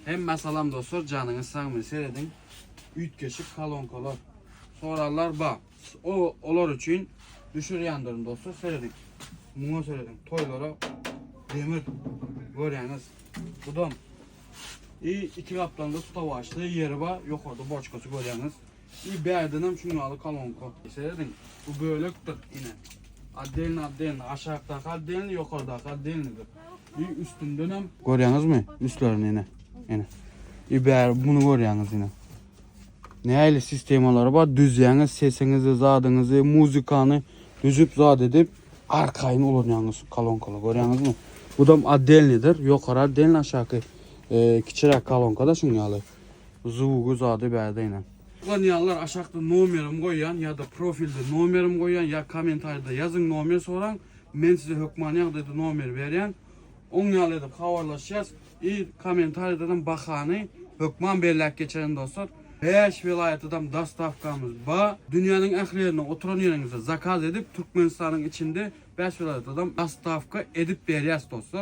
Hemmä salam dostlar janyňyz sagmy serediň üýtgeşik kolonkalar sorarlar ba o olar üçin düşürýändirin dostlar serediň muňa serediň toýlara demir görýäňiz budam i iki gapdalynda tutawaçly ýeri bar ýokarda boçkasy görýäňiz i bärdenem şuň ýaly kolonka serediň bu bölekdir ine Otdelno otdelno aşakdaky otdelno ýokardaky otdelnodyr. I üstündenem görýäňizmi üstlerini ine. Ine. I bäri bunu görýäňiz ine. Nähili sistemalary bar düzýäňiz sesiňizi zadyňyzy muzykany düzüp zat edip arkaýyn ulanýaňyz kolonkaly görýäňizmi. Budam otdelnydyr ýokary otdelno aşaky e, kiçiräk kolonkada şuň ýaly. Zugy zady bärde ine. Ulanýanlar aşakda nomerimi goýýan ýa-da profilde nomerimi goýýan ýa kommentariýada ýazyň nomer soraň men size hökmany ýagdaýda nomer berýän oň ýaly edip habarlaşýas i kommentariýadanam bahany hökman belläp geçerin dostlar 5 welaýatadam dostawkamyz ba dünýäniň ähli ýerine oturan ýeriňizde zakaz edip Türkmenistanyň içinde 5 welaýatadam dostawka edip berýäs dostlar.